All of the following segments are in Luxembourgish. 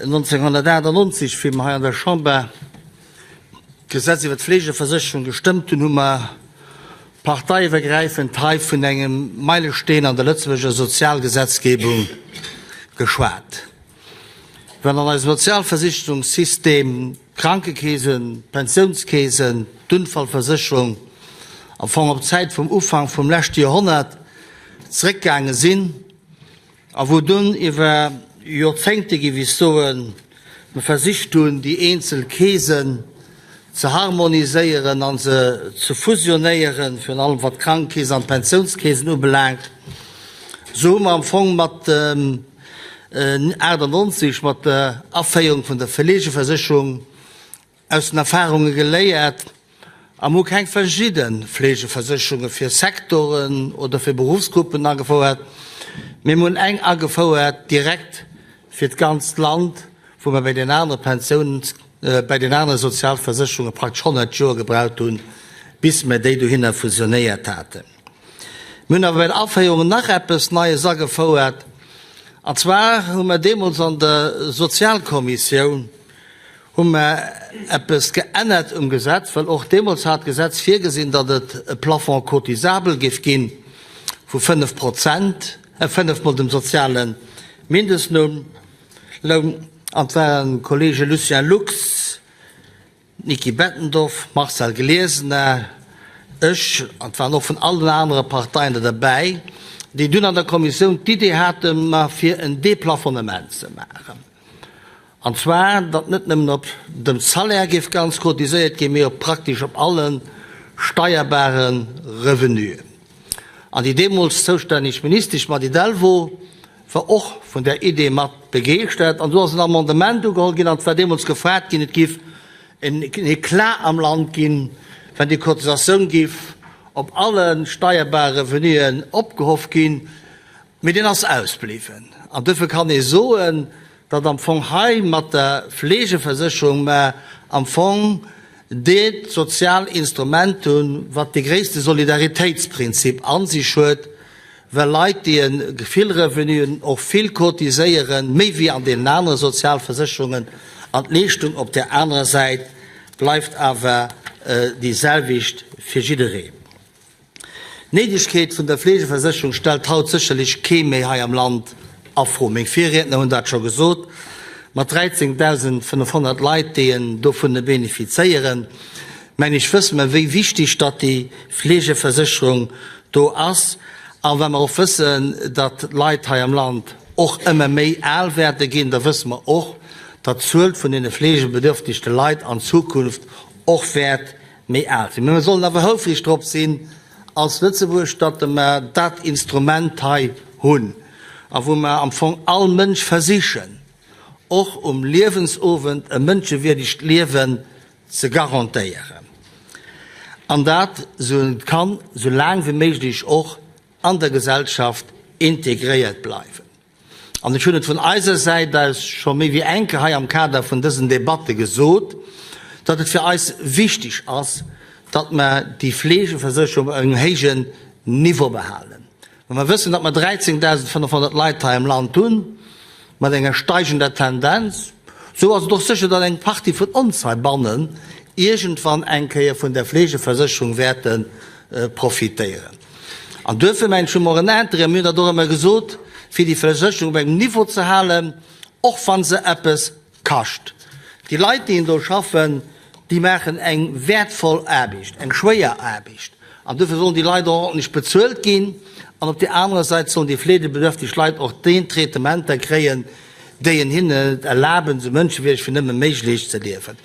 1998, wéi mer hei an der Chamber d'Gesetz iwwert d'Fleegeversécherung gestëmmt hunn, hu mer parteiiwwergräifend hei vun engem Meilesteen an der Lëtzebuerger Sozialgesetzgebung geschwat. Well an eisem Sozialversicherungssystem d'Krankekeesen, d'Pensiounskeesen, d'Unfallversécherung am Fong op d'Zäit vum Ufank vum leschte Joerhonnert zréckgaange sinn a wou dunn iwwer Joerzéngte, géif ech soen, mer versicht hunn, déi eenzel Keesen ze harmoniséieren a se ze fusionéieren, virun allem wat d'Krankekeesen an d'Pensiounskeesen ubelaangt, esou hu mer am Fong mat dem 98 mat der Aféierung vun der Fleegeversécherung aus den Erfahrunge geléiert a mer hu keng verschidde Fleegeversécherunge fir Sektoren oder fir Beruffsgruppen agefouert, mee mer hunn eng agefouert direkt fir d'ganzt Land, wou mer bei den anere Pensiouns-, bei den anere Sozialversécherunge praktesch 100 Joer gebraucht hunn, bis mer déi dohinner fusionéiert haten. Mir hunn awer bei der Aféierung nach eppes Neies agefouert, an zwar hu mer deemools an der Sozialkommissioun hu mer eppes geännert um Gesetz, well och deemools hat d'Gesetz virgesinn, datt et e Plafond cotisable géif gi vu 5 Prozent, fënnefmol dem soziale Mindestloun, an et waren d'Kollege Lucien Lux, Niki Bettendorf, Marcel Glesener, ech, an et waren och vun allen anere Parteien der derbäi, déi dunn an der Kommissioun d'Idee haten, ma fir en Déplafonnement ze maachen, an zwar datt net nëmmen op dem Salaire géif ganz cotiséiert ginn, mee op praktesch op alle steierbare Revenuen. An déi deemools zoustänneg Ministesch Mady Delvaux war och vun där Idee mat begeeschtert an do ass en Amendement ugeholl ginn an et war deemools gefrot ginn, et giff en Eclat am Land ginn, wann déi Cotisatioun giff op alle steierbare Revenuen opgehoff ginn, mee deen ass ausbliwwen. An duerfir kann ee soen, datt am Fong hei mat der Fleegeversécherung mer am Fong dat sozial Instrument hunn, wat dee gréisste Solidaritéitsprinzip a sech huet, well Leit, déi e vill Revenu hunn, och vill cotiséieren, méi wéi an deenen anere Sozialversécherungen, an d'Leeschtung op där anerer Säit bleift awer déi selwecht fir jiddereen. D'Néidegkeet vun der Fleegeversécherung stellt haut sécherlech kee méi hei am Land a Fro. Meng Virriedner hunn dat scho gesot, mat 13.500 Leit, déi en dovun bénéficiéieren, Mengen ech, wësse mer, wéi wichtig datt déi Fleegeversécherung do ass. A wa mer och wëssen, datt d'Leit hei am Land och ëmmer méi al wäerte ginn, da wësse mer och, datt d'Zuel vun deene fleegebedürftigte Leit an Zukunft och wäert méi al sinn. Mä mer sollen awer houfreg drop sinn als Lëtzebuerg, datt mer dat Instrument hei hunn a wou mer am Fong all Mënsch versichen, och um Liewensowend e mënschewierdegt Liewen ze garantéieren, an dat esou et kann, esou laang wéi méiglech och an der Gesellschaft integréiert bleiwen. An ech hunn et vun eiser Säit aus scho méi wéi eng Kéier hei am Kader vun dësen Debatte gesot, datt et fir eis wichteg ass, datt mer déi Fleegeversécherung op engem héijen Niveau behalen. Wa mer wëssen, datt mer 13.500 Leit hei am Land hunn, mat enger steigender Tendenz, esou ass et och sécher, datt eng Partie vun ons heibannen iergendwann eng Kéier vun der Fleegeversécherung wäerte profitéieren. An duerfir, mengen ech, hu mer och en Intérêt, mir hunn dat och ëmmer gesot, fir déi Versécherung op engem Niveau ze halen, och wa se eppes Kascht. Déi Leit, déi do schaffen, déi maachen eng wäertvoll Aarbecht, eng schwéier Aarbecht, an dofir sollen déi Leit och ordentlech bezuelt ginn. An op där anerer Säit sollen déi fleegebedürftig Leit och déi Traitementer kréien, déi en hinnen et erlaben, esou mënschewierdeg wéi nëmme méiglech ze liewen.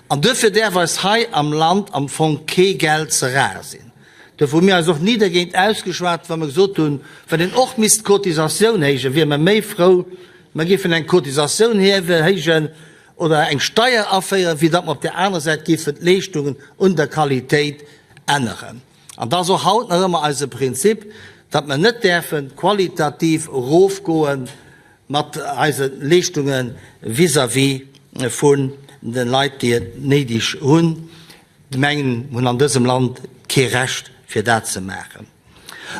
An duerfir däerf eis hei am Land am Fong kee Geld ze rar sinn. Duerfir hu mir eis och ni dergéint ausgeschwat, wa mer gesot hunn, wann een och misst d'Cotisatioun héijen, wiere mer méi frou, Mer géifen eng Cotisatioun héijen oder eng Steier aféieren, wéi datt mer op där anerer Säit géifen d'Leeschtungen un der Qualitéit änneren. An dat ass och haut nach ëmmer eise Prinzip, datt mer net däerfe qualitativ erofgoe mat eise Leeschtunge vis-à-vis vun de Leit, déi et néideg hunn. D'Gemengen hunn an dësem Land kee Recht, fir dat ze maachen.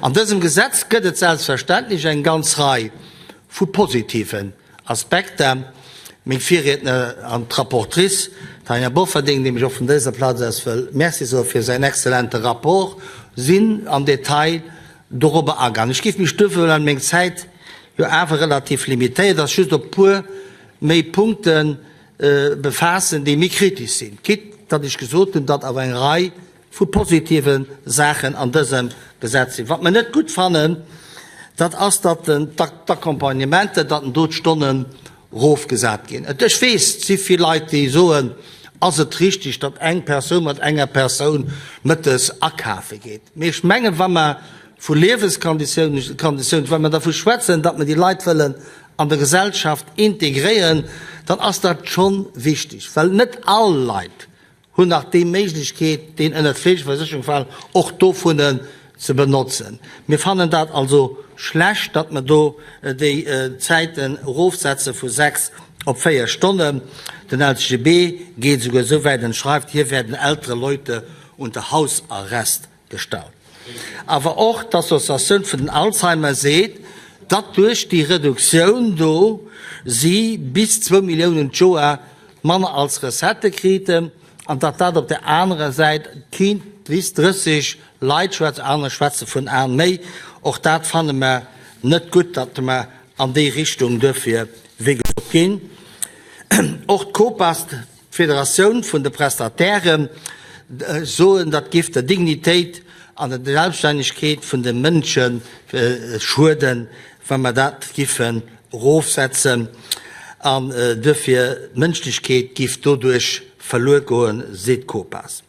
An dësem Gesetz gëtt et selbstverständlech eng ganz Rei vu positiven Aspekter. Meng Virriedner an d'Rapportrice, d'Tanja Bofferding, deem ech och vun dëser Plaz aus wëll Merci soe fir säin exzellente Rapport, sinn am Detail dorobber agaan. Ech géif mech duerfir, well meng Zäit jo awer relativ limitéiert ass, just op e puer méi Punkte befaassen, déi méi kritesch sinn, quitte datt ech gesot hunn, datt awer eng Rei vu positive Saachen an dësem Gesetz sinn. Wat mer net gutt fannen, dat ass, datt d'Accompagnementen, datt do d'Stonnen erofgesat ginn. Ech weess, et si vill Leit, déi soen, Ass et richtig, datt eng Persoun mat enger Persoun mëttes akafe geet? Mee ech mengen, wa mer vu Liewenskonditiounen, wa mer dervu schwätzen, datt mer déi Leit wëllen an der Gesellschaft integréieren, dann ass dat scho wichtig, well net all Leit hunn nach déi Méiglechkeet, déi ënnert d'Fleegeversécherung falen, och dovunner ze benotzen. Mir fannen dat also schlecht, datt mer do déi Zäiten erofsetze vu 6 op 4 Stonnen. Den LCGB geet esouguer esou wäit en schreift, Hier werden ältere Leute unter Hausarrest gestallt. Awer och d'Associatioun vun den Alzheimer seet, datt duerch déi Reduktioun do si bis zwou Milliounen d'Joer manner als Recettë kriten an datt dat op der anerer Säit kéint bis 30 Leit schwätzen, aner schwätze vun an méi. Och dat fanne mer net gutt, datt mer an déi Richtung duerfir wéi gesot ginn. Och d'Copas, D'Federatioun vun de Prestataire soen, dat géif der Dignitéit an der Selbststännegkeet vun de Mënsche schueden, wa mer dat giffen erofsetzen, an duerfir d'Mënschlechkeet giff doduerch verluer goen, seet d'Copas.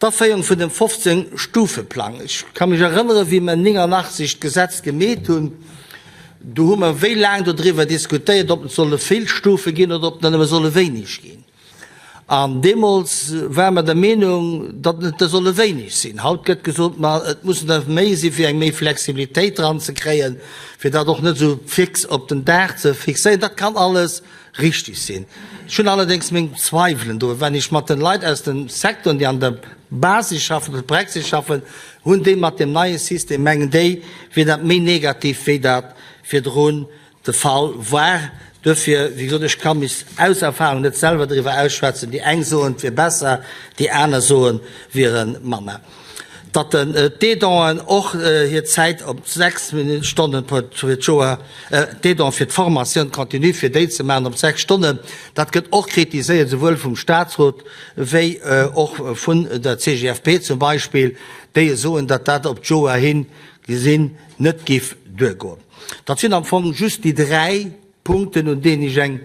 D'Aféierung vun dem 15 Stufe-Plang, ech ka mech erënneren, wéi mer 89 d'Gesetz gemeet hunn, do hu mer wéi laang dodriwwer diskutéiert, ob et solle vill Stufe ginn oder ob der nëmme solle wéineg ginn. An deemools ware mer der Meenung, datt et der solle wéineg sinn. Haut gëtt gesot, ma et mussen der méi sinn, fir eng méi Flexibilitéit dran ze kréien, fir dat och net esou fix op den Dag ze fixéieren. Dat kann alles Richtig sinn. Ech hunn allerdéngs meng Zweiwelen do, wenn ech mat den Leit aus den Secteuren, déi an der Basis schaffen, der Praxis schaffen, hunn déi mat deem neie System, mengen déi, wier dat méi negativ wéi dat virdrun de Fall war. Duerfir, wéi gesot, ech ka mech aus Erfahrung net selwer driwwer ausschwätzen. Déi eng soen, et wier besser, déi aner soen, wiere manner. Datt d'Aidanten och hir Zäit op 6 Stonnen fir d'Joer, d'Aidant fir d'Formation continue, fir déi ze maachen op 6 Stonnen, dat gëtt och kritiséiert, esouwuel vum Statsrot wéi och vun der CGFP zum Beispill, déi soen, datt dat op d'Joer hi gesinn net géif duergoen. Dat sinn am Fong just déi 3 Punkten, un deenen ech eng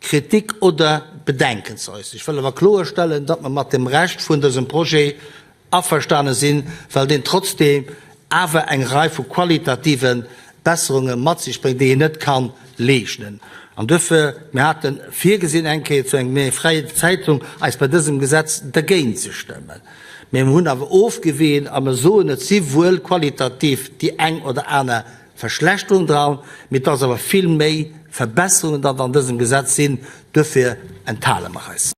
Kritik oder Bedenken ze äusseren. Ech wëll awer kloerstellen, datt mer mat dem Rescht vun dësem Projet averstane sinn, well deen trotzdeem awer eng Rei vu qualitative Besserunge mat sech bréngt, déi een net ka leegnen. An duerfir, mir hate virgesinn, eng Kéier zu engem méi fräien Zäitpunkt eis bei dësem Gesetz dergéint ze stëmmen. Mä mir hunn awer ofgewien a mer soen, et si wuel qualitativ déi eng oder aner Verschlechterung dran, mee et ass awer vill méi Verbesserungen, datt an dësem Gesetz sinn. Duerfir enthale mer eis.